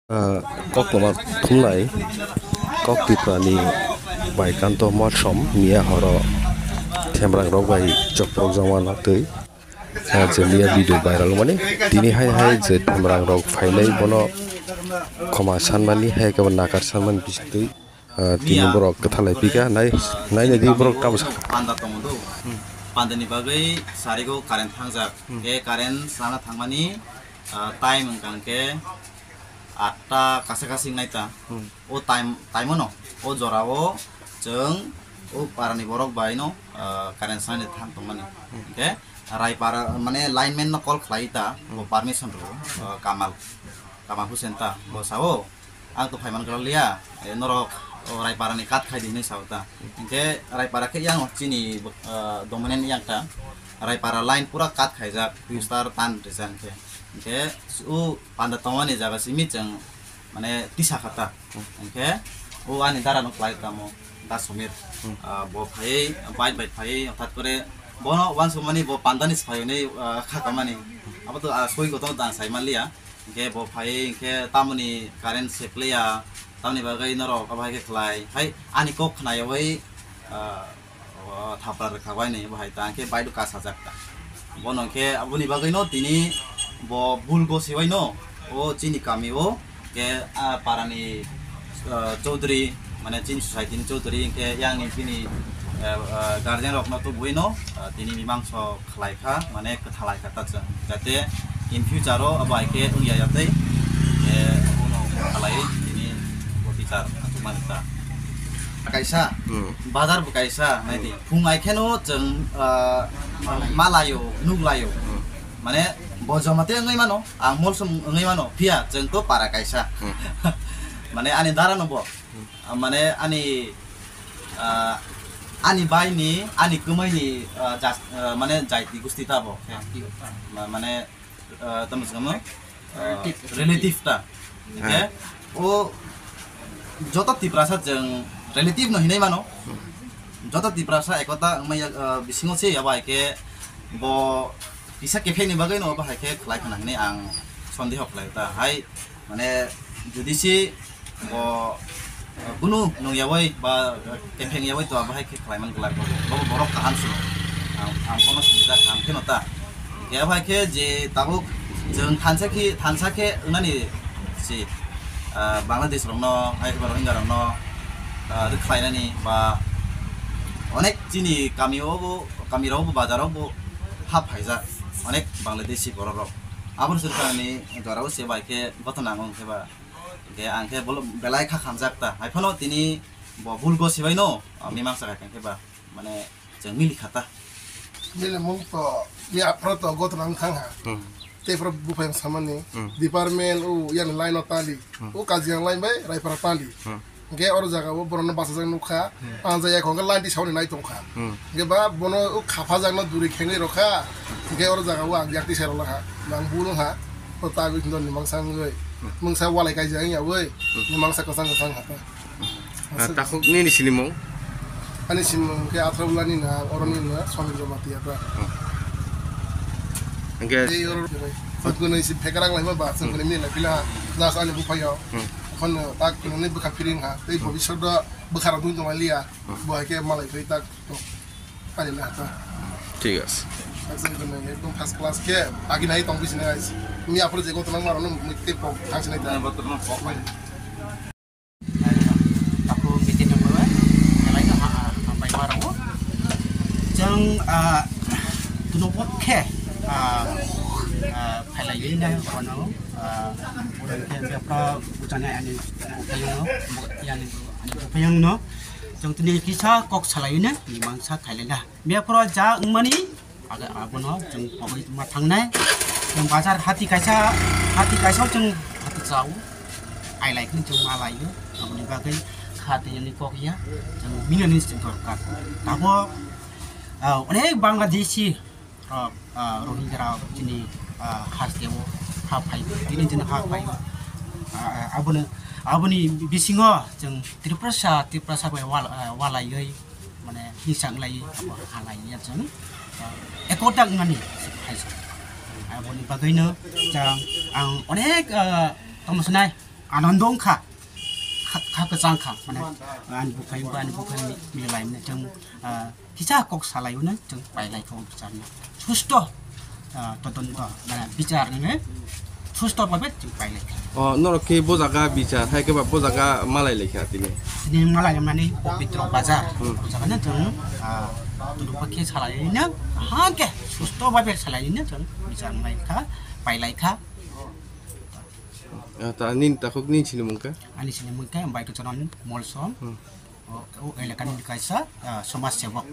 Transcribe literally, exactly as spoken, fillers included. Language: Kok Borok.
Ah, koktwma thumnai kok Tiprani bai Kanto Mothom miya horo themrang rok bai chopropjakma naktwi, ah, je miya video viral wngmani. Tini hai hai je themrang rok phainai bono khoma sanmani, hai khe bo nakar sanmani bisingtwi, ah, tini borok kwthalai pika nai, nai nai di borok tamo sa. Panda tongo do. Panda ni bagwi sarigo current thangjak. Khe current sana thangmani, ah, time wngkha khe atta kasa kasi wngnai ta. O time, time no, o jora o chwng o para ni borok bai no, ah, current sana thang tongmani. Khe Raipara mane lineman no call khlai ta, bo permission rw, ah, Kamal, Kamal Hussein ta, bo sao. Ang to phaiman kwlak liya, eh, norok, o, Raipara ni kat khai di hinwi sao ta. Hinkhe Raipara khe yang chini, eh, dominant yang ta. Raipara line pura kat khaijak, twistar tan rijak hinkhe. Hinkhe o panda tongmani jaga simi chwng mane tisa kha ta. Hinkhe o ani dara no khlai tamo, Da Somir. Ah, bo phaiwi, bike bai phaiwi, hothat kore bono uansukmani bo pandani swphaiywi, ah, kha kamani. Abo to, ah, soi kotor da sai man liya. Hinkhe bo phai hinkhe tamoni current se phlaiya, tamoni bagwi norok abo hai khe khlai. Hai ani kok khnayawi, ah, o thapra rwkha bai ni bo hai ta hinkhe baidu kasajak ta. Bono hinkhe aboni bagwino tini bo bul gosiwaino o chini kami o hinkhe, ah, parani, ah, chowdhury mane chini society ni chowdhury hinkhe yang ni bini, ah, ah, guardian rokno tubuino, ah, tini mimangso khlai kha, mane kwthalai kha ta chwng, jate in future o abo hai khe wngya ya tei, eh, abono khalai tini bo bichar achukmani ta. Kaisa, hmm, bazar bo kaisa, nai di. Hmm. Phung ai kheno chwng, ah, malayo, nuglayo. Hmm. Mane bo joma tei wngwi mano, ang molsom wngwi mano, phiya chwng to para kaisa. Hmm. Mane ani dara no bo. Ah, mane ani, ah, ani bai ni, ani kwmai ni, ah, jas-, ah, mane jaiti gusti ta bo. Ma-, mane, ah, tamo se kamo, ah, relative ta. Relative ta. Hwnkhe o joto Tiprasa chwng relative no hinwi mano. Joto Tiprasa ekota wngmaya, ah, bisingo se abo hai khe bo kisa kepheng ni bagwi no abo hai khe khlai khna hinwi ang sondeho khlai ta. Hai Mane, jodi se bo, eh, kunu nung yawi ba, eh, kepheng yawi to abo hai khe khlai man glak bo. Bo borok kaham se. Ang, ang bono sinijak ang kheno ta. Khe abo hai khe je tabuk chwng thansa khe, thansa khe wngnani se, ah, Bangladesh rokno, hai khe Rohingya rokno, ah, rwkhlainani ba onek chini kami o bo, kami rok bo, bazar o bo hap phaijak onek Bangladeshi borok rok. Aboni swrwngni jora o se bai khe gotho nango hwnkhe ba. Hwnkhe ang khe bolo belai kha khamjak ta. Hai phano tini bo bul go sibai no, ah, mimangsa khai khe ba. Mane chwng mili kha ta. Mili mung to, ya phro to gotho nang thang ha. Hmm. Tei phro buphang samani. Hmm. Department o yang line o tali. Hmm. O Kaziang line bai Raipara tali. Hmm. Hwnkhe oro jaga o borokno bachajak nukha, panjak ya hwnkhe line tisao ni nai tongkha. Hmm. Hwnkhe ba bono o khapajakno duri khengwi rokha, hwnkhe oro jaga o ang yak tisai rwlakha, ang bul wngkha, o tagwi hwnkhe mangsa wngwi, mangsa walai kaijak wngya wi, mangsa kwchang kwchang kha ta. Ah, takhuk nini sinimung? Ani sinimung hwnkhe Athraulani na, oroni na, Somindro Matiya ta. Hmm. Hwnkhe tei oro, hmm, phekrak laima ba, chwng, hmm, khe mili lai phila, last ani buphai o. Hmm. Ekhon tak phunuknwi bwkha phiring ha, tei, hmm, bhobishyot o bwkha rok dun tongmani liya, hmm, bo hai khe malai phai tak tok ani na ta. Thik ase. Aswk ekdom, ekdom first class khe agi nai tong bisi nai. Mi aphuru je gotho nang maro no mui tei pok thang sinai ta. Takhuk meeting ni mura, belai no ha, ha, hambai ma rwo. Chwng, ah, tuno pot khe, ah, ah, phailai na kono, ah, udan khe bepra ujane ani upayung no, ani, ani upayung no. Chwng tini kisa kok salai na, ni mangsa khailai na. Bepra ja wngmani, aga abono chwng pogwi ma thangnai. Chwng bazar hati kaisa, hati kaisa chwng hati chao. Ailai khwni chwng ma laio. Aboni bagwi kha twi yani kok ya. Chwng minani se dorkar. Tabo, ah, onek Bangladeshi rok, ah, Rohingya rok chini, ah, hasteo ha phai. Tini chini ha phai. Ah, aboni, aboni bisingo chwng Tiprasa, Tiprasa bai wal-, ah, walaiwi. Mane hisang lai abo halai ya chwng, ah, ekota wngmani hai se. Aboni bagwino chwng ang onek, ah, tongmo sinai, Anondo wngkha, kha, kha kwchang kha, mane, ani buphai, ani buphai milai mane chwng, ah, kisa kok salai hwnwi chwng pailai kha o bicharno. Susto, ah, todonto, mane, bichar nini susto bhabe chwng pailai kha. O, norok khe bo jaga bichar, hai khe ba bo jaga malai lai kha tini? Tini malai mani Pabitro Bazar, hmm, o jaga no chwng, ah, tudu pakhe salai no, ha khe susto bhabe salai no chwng bichar nai kha, pailai kha. Ah, ta nini takhuk nini sinimung khe? Ani sinimung khe Baikocharan Molsom. Hmm. O, o elakani kaisa, ah, somaj sebok.